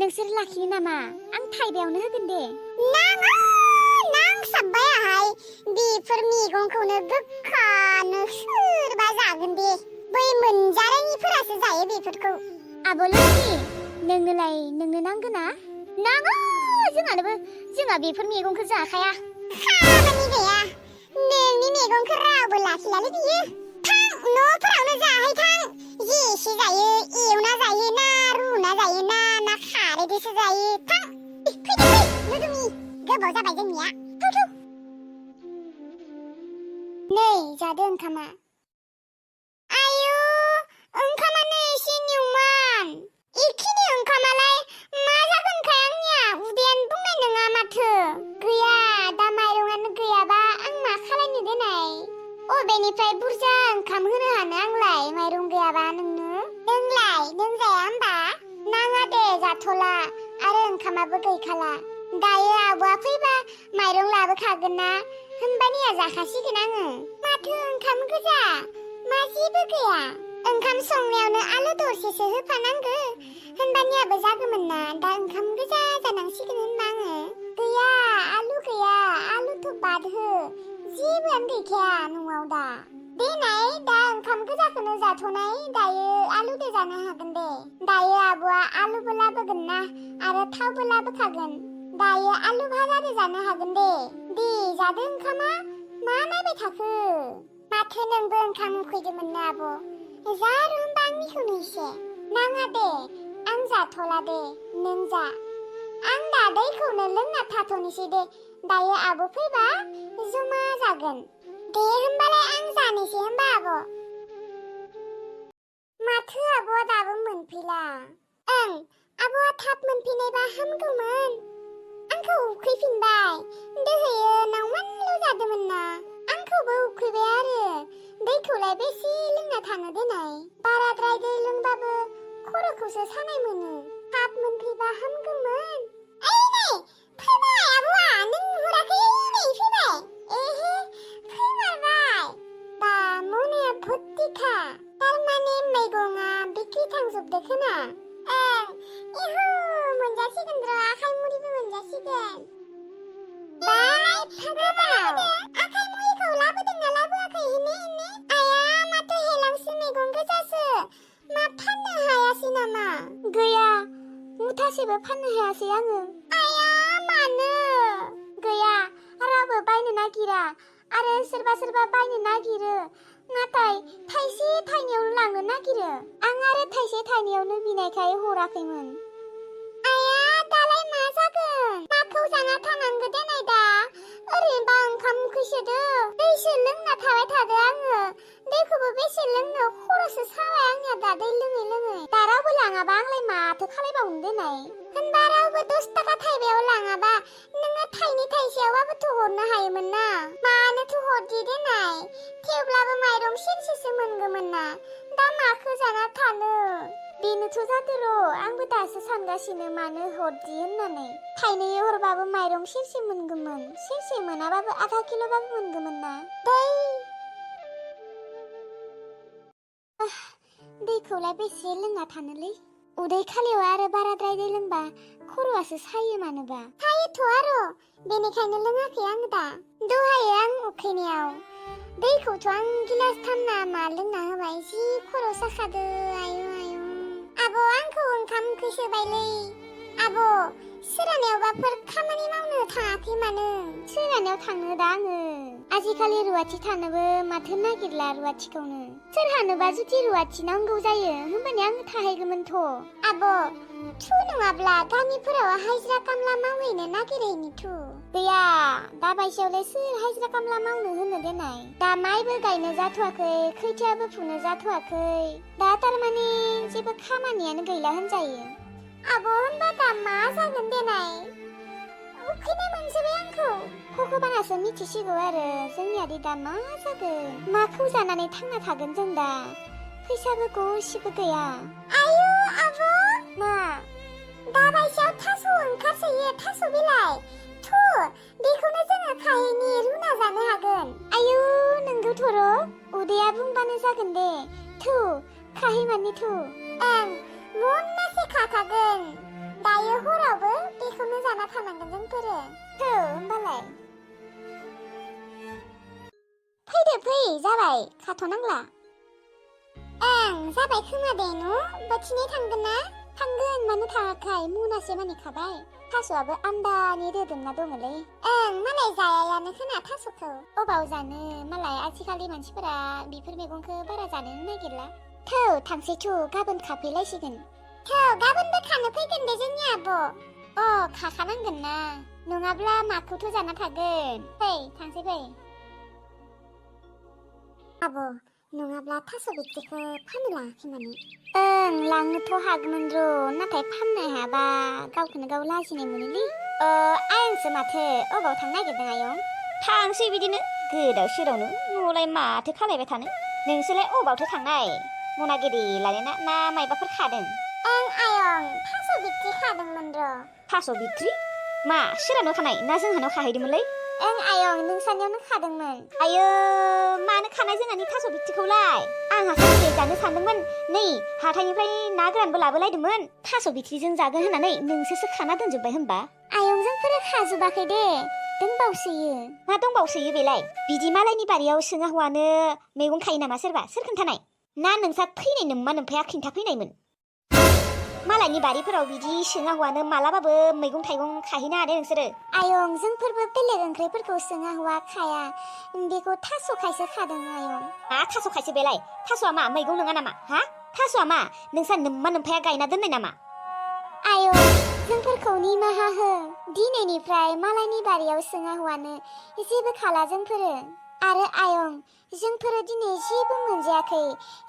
नोंसोर लाखिनो नामा आं थाइबायावनो होगोन दे नाङा नांसाबबाय आहाय बेफोर मैगंखौनो गोखानो सोरबा जागोन दे बै मोनजानायनिफोरासो जायो बेफोरखौ आब'लक्ष्मि नोंनो नांगोना नाङा जोंहा बेफोर मैगंखौ जाखाया खामानि गैया नोंनि मैगंखौ रावबो लाखिलालै बियो थां न'फोरावनो जाहै थां जेसे जायो एवना जायो ना रुना जायो ना खारैदोसो जायो थां फैदो लुदुमि गोबाव जाबाय जोंनिया थौ नै जादो ओंखामा आयु ओंखामानो एसे निउमान इखिनि ओंखामालाय मा जागोनखाय आंनिया उदैयानो बुंनाय नङा माथो गैया दा माइरंआनो गैयाबा आं मा खालायनो देनाय अबेनिफ्राय बुरजा ओंखाम होनो हानो आंलाय माइरं गैयाबा नोंलाय नों जाया होमबा नाङा दे जाथ'ला आरो ओंखामाबो गैखाला दायो आब'आ फैबा माइरं लाबोखागोन ना होमबानिया जाखासिगोन आङो माथो ओंखाम गोजा मा जेबो गैया ओंखाम संनायावनो आलु दरसेसो होफानांगो होनबानियाबो जागौमोन ना दा ओंखाम गोजा जानांसिगोन होनबा आङो गैया आलुथ' बाद हो जेबोआनो गैखाया न'आव दा देनाय दा ओंखाम गोजाखौनो जाथ'नाय दायो आलुदो जानो हागोन दे दायो आब'आ आलुबो लाबोगोन ना आरो थावबो लाबोखागोन दायो आलु भाजादो जानो हागोन दे जादो ओंखामा मा नायबाय थाखो माथो नोंबो ओंखाम उखैदोंमोन ना आब' जारु होनबा आंनिखौनो एसे नाङा दे आं जाथ'ला दे नों जा आं दा दैखौनो लोंना थाथ'नोसै दे दायो आब' फैबा जमा जागोन दे होमबालाय आं जानोसै होमबा आब' माथो आब'आ दाबो मोनफैला ओं आब'आ थाब मोनफैनायबा हामगौमोन आंखौ उखैफिनबाय दहायो नावमानल' जादोंमोन ना आंखौबो उखैबाय आरो दैखौलाय बेसे लोंना थानो देनाय बाराद्राय दै लोंबाबो खर'खौसो सानाय मोनो थाब मोनफैबा हामगौमोन ओइ नै फैबाय आब'आ नों नुहुराखै नै फैबाय एहे फैमारबाय बा मनाया भर्तिखा थारमाने मैगङा बिक्रि थांजोबदो खोना ओं इहु मोनजासिगोन र' आखाइ मुरिबो मोनजासिगोन बाय फाग्लाबाव आखाइ मुरिखौ लाबोदोंना लाबोआखै हेने आया माथो हेलांसो मैगं गोजासो मा फाननो हायासै नामा गैया मुथासेबो फाननो हायासै आङो आया मानो गैया रावबो बायनो नागिरा आरो सोरबा बायनो नागिरो नाथाय थाइसे थाइनैयावनो लांनो नागिरो आं आरो थाइसे थाइनैयावनो बिनायखाय हराखैमोन आया दालाय मा जागोन माखौ जाना थानांगौ देनाय दा ओरैनोबा ओंखाम उखैसोदो दैसो लोंना थाबाय थादो आङो दैखौबो बेसे लोंनो खर'सो साबाय आंनिया दा दै लोङै दा रावबो लाङाबा आंलाय माथो खालायबावनो देनाय होनबा रावबो 10 थाखा थाइबायाव लाङाबा नोङो थाइनै थाइसेयावबाबोथ' हरनो हायोमोन ना मानोथ' हरदि देनाय थेवब्लाबो माइरं सेरसेसो मोनगौमोन ना दा माखौ जाना थानो बेनोथ' जादो र' आंबो दासो सानगासिनो मानो हरदि होननानै थाइनै हरबाबो माइरं सेरसे मोनगौमोन सेरसे मोनाबाबो आधा किल'बाबो मोनगौमोन ना दैखौलाय बेसे लोंना थानोलै उदै खालियाव आरो बाराद्राय दै लोंबा खर'आसो सायो मानोबा सायोथ' आरो बेनिखायनो लोङाखै आङो दा दहायो आं उखैनायाव दैखौथ' आं गिलासथाम ना मा लोंना होबाय जि खर' साखादो आयु आब' आंखौ ओंखाम उखैसोबायलै आब' सोरानायावबाफोर खामानि मावनो थाङाखै मानो सोरानायाव थांनो दा आङो आजिखालि रुवाथि थानोबो माथो नागिरला रुवाथिखौनो सोरहानोबा जुदि रुवाथि नांगौ जायो होमबानिया आङो थाहैगौमोनथ' आब' थु नङाब्ला गामिफोराव हाजिरा कामला मावहैनो नागिरहैनि थु गैया दा बायसेयावलाय सोर हाजिरा कामला मावनो होनो देनाय दा माइबो गायनो जाथ'वाखै खोथियाबो फुनो जाथ'वाखै दा थारमाने जेबो खामानियानो गैला होनजायो आब' होनबा दा मा जागोन देनाय उखैनाय मोनजोबबाय आंखौ भगबानासो मिथिसिगौ आरो जोंनियादि दा मा जागोन माखौ जानानै थांना थागोन जों दा फैसाबो गरसेबो गैया आयु आब' मा दा बायसेयाव थास' ओंखारसोयो थास' बिलाइ थु बेखौनो जोङो खाहैनि रुना जानो हागोन आयु नोंगौथ' र' उदैया बुंबानो जागोन दे थु खाहै मानि थु ओं मननासे खाखागोन दायो जाबाय खाथ'नांला ओं जाबाय खोमा दे न' बोथिनै थांगोन ना थांगोन मानो थाङाखै मुनासे मानिखाबाय थास'आबो आमदानि रोदोमना दङलै ओं मालाय जायायानो खोना थास'खौ अबाव जानो मालाय आजिखालि मानसिफोरा बेफोर मैगंखौ बारा जानो नागिरला थौ थांसै थौ गाबोन खाफैलायसिगोन थौ गाबोनबो खानो फैगोन दे जोंनि आब' खाखानांगोन ना नङाब्ला माखौथ' जाना थागोन फै थांसै फै आब' नङाब्ला थास' बिट्रिखौ फाननो लाङाखै माने ओं लांनोथ' हागौमोन र' नाथाय फाननो हायाबा गावखौनो गाव लाजिनाय मोनोलै आयंसो माथो अबाव थांनो नागिरदों आयं थांसै बिदिनो गोदाव सोरावनो न'लाय माथो खालायबाय थानो नोंसोरलाय अबावथो थांनाय मनागिरि लायना ना मायबाफोर खादों ओं आयं थास' बिट्रि खादोंमोन र' थास' बिट्रि मा सोरहानाव खानाय ना जोंहानाव खाहैदोंमोनलै ओं आयं नोंसानियावनो खादोंमोन आयो मानो खानाय जोंहानि थास' बिट्रिखौलाय आंहा सानसे जानो सानदोंमोन नै हाथायनिफ्राय ना गोरानबो लाबोलायदोंमोन थास' बिट्रिजों जागोन होननानै नोंसोरसो खाना दोनजोब्बाय होनबा आयंजोंफोर खाजोबाखै दे दंबावसोयो मा दंबावसोयो बेलाय बिदि मालायनि बारियाव सोङा हौवानो मैगं खायो नामा सोरबा सोर खोन्थानाय ना नोंसा थैनाय नोम्मा नोम्फाया खिन्थाफैनायमोन मालायनि बारिफोराव बिदि सोङा हौवानो मालाबाबो मैगं थाइगं खाहैनो हादे नोंसोरो आयं जोंफोरबो बेलेग ओंख्रिफोरखौ सोङा हौवा खाया बेखौ थास' खायसो खादों आयं मा थास' खायसो बेलाय थास'आ मा मैगं नङा नामा हा थास'आ मा नोंसा नोम्मा नोम्फाया गायना दोननाय नामा आयं जोंफोरखौ निमाहा हो दिनैनिफ्राय मालायनि बारियाव सोङा हौवानो जेबो खाला जोंफोरो आरो आयं जोंफोरो दिनै जेबो मोनजायाखै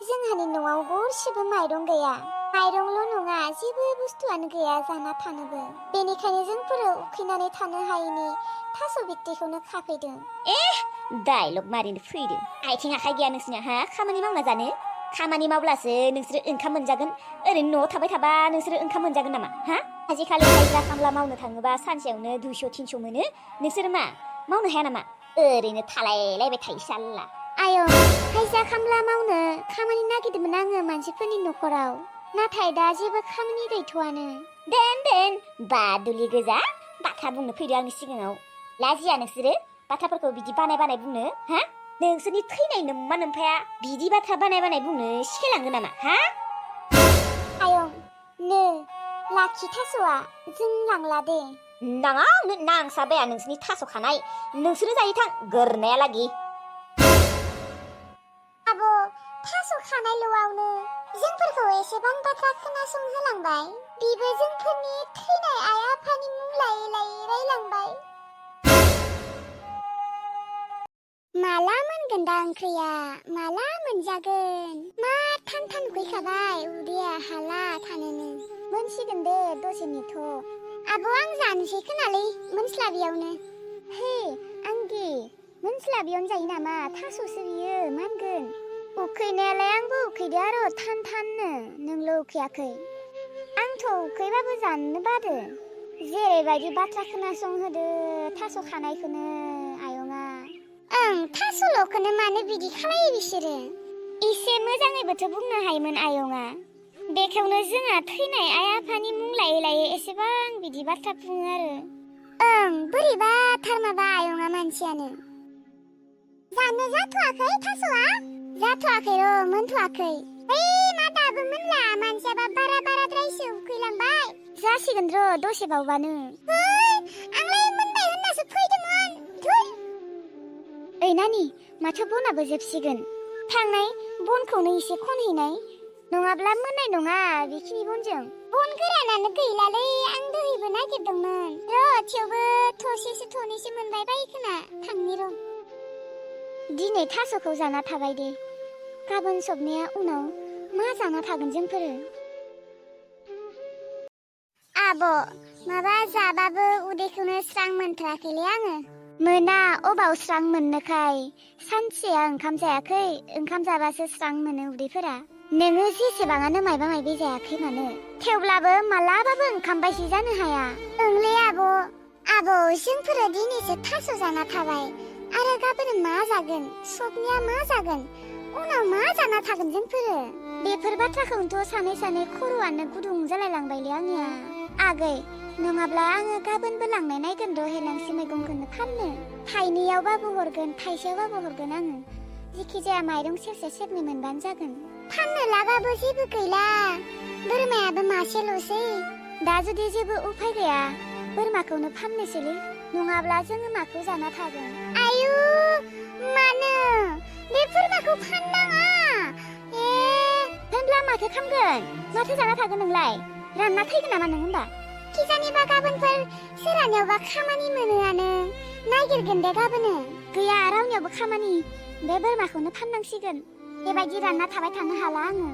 जोंहानि न'आव गरसेबो माइरं गैया माइरंल' नङा जेबो बुस्थुआनो गैया जाना थानोबो बेनिखायनो जोंफोरो उखैनानै थानो हायैनि थास' बिट्रिखौनो खाफैदों डायलग मारिनो फैदों आथिं आखाइ गैया नोंसिना हा खामानि मावना जानो खामानि मावब्लासो नोंसोरो ओंखाम मोनजागोन ओरैनो न'आव थाबाय थाबा नोंसोरो ओंखाम मोनजागोन नामा हा आजिखालि हाजिरा खामला मावनो थाङोबा सानसेयावनो 200-300 मोनो नोंसोर मा मावनो हाया नामा ओरैनो थालायलायबाय थायो साल्ला आयं हाजिरा खामला मावनो खामानि नागिरदोंमोन आङो मानसिफोरनि न'खराव नाथाय दा जेबो खामानि गैथ'आनो दोन बादुलि गोजा बाथ्रा बुंनो फैदो आंनि सिगाङाव लाजिया नोंसोरो बाथ्राफोरखौ बिदि बानाय बुंनो हा नोंसोरनि थैनाय नोम्मा नोम्फाया बिदि बाथ्रा बानाय बुंनो सिखायलाङो नामा हा आयं नो लाखि थास'आ जों लांला दे नाङा आंनो नांसाबाया नोंसोरनि थास' खानाय नोंसोरो जायो थां गोरनाया लागि आब' थास' खानायल'आवनो जोंफोरखौ एसेबां बाथ्रा खोनासंहोलांबाय बिबो जोंफोरनि थैनाय आइ आफानि मुं लायै लायै रायलांबाय माला मोनगोन दा ओंख्रिया माला मोनजागोन मा थान उखैखाबाय उदैया हाला थानोनो मोनसिगोन दे दसे नेथ' आब' आं जानोसै खोनालै मोनस्लाबियावनो हे आंगि मोनस्लाबियावनो जायो नामा थास'सो बियो मानगोन उखैनायालाय आंबो उखैदो आरो थाननो नोंल' उखैयाखै आंथ' उखैबाबो जाननो बादो जेरैबायदि बाथ्रा खोनासंहोदो थास' खानायखौनो आयंआ ओं थास'ल'खौनो मानो बिदि खालायो बिसोरो एसे मोजाङैबोथ' बुंनो हायोमोन आयंआ बेखौनो जोंहा थैनाय आइ आफानि मुं लायै लायै एसेबां बिदि बाथ्रा बुङो आरो ओं बोरैबा थार माबा आयंआ मानसियानो जानो जाथ'वाखै थास'आ जाथ'वाखै र' मोनथ'वाखै ओइ मा दाबो मोनला मानसियाबा बाराद्रायसो उखैलांबाय जासिगोन र' दसे बावबानो आंलाय मोनबाय होननासो फैदोंमोन ओइ नानि माथो बनाबो जोबसिगोन थांनाय बनखौनो एसे खनहैनाय नङाब्ला मोननाय नङा बेखिनि बनजों बन गोरानानो गैलालै आं दहैबो नागिरदोंमोन र' थेवबो थनैसो मोनबाय बायो खोना थांनि र' दिनै थास'खौ जाना थाबाय दे गाबोन सबनाया उनाव मा जाना थागोन जोंफोरो आब' माबा जाबाबो उदैखौनो स्रां मोनथाराखैलै आङो मोना अबाव स्रां मोननोखाय सानसेया ओंखाम जायाखै ओंखाम जाबासो स्रां मोनो उदैफोरा नोङो जेसेबाङानो मायबा मायबि जायाखै मानो थेवब्लाबो मालाबाबो ओंखाम बायदि जानो हाया ओंलै आब' जोंफोरो दिनैसो थास' जाना थाबाय आरो गाबोन मा जागोन सबनिया मा जागोन उनाव मा जाना थागोन जोंफोरो बेफोर बाथ्राखौनोथ' सानै खर'आनो गुदुं जालायलांबायलै आंनिया आगै नङाब्ला आङो गाबोनबो लांनाय नायगोन र' हेलांसि मैगंखौनो फाननो थाइनैयावबाबो हरगोन थाइसेयावबाबो हरगोन आङो जिखिजाया माइरं सेरसे सेरनै मोनबानो जागोन। फाननो लागाबो जेबो गैला, बोरमायाबो मासेल'सै। दा जुदि जेबो उफाय गैया बोरमाखौनो फाननोसैलै, नङाब्ला जोङो माखौ जाना थागोन। आयु, मानो बे बोरमाखौ फाननाङा। होनब्ला माथो खामगोन? माथो जाना थागोन नोंलाय? रानना थैगोन नामा नों होमबा? खिजानिबा गाबोनफोर सोरहानियावबा खामानि मोनोआनो, नागिरगोन दे गाबोनो। गैया, रावनियावबो खामानि। बे बोरमाखौनो फाननांसिगोन। बेबायदि रानना थाबाय थानो हाला आङो।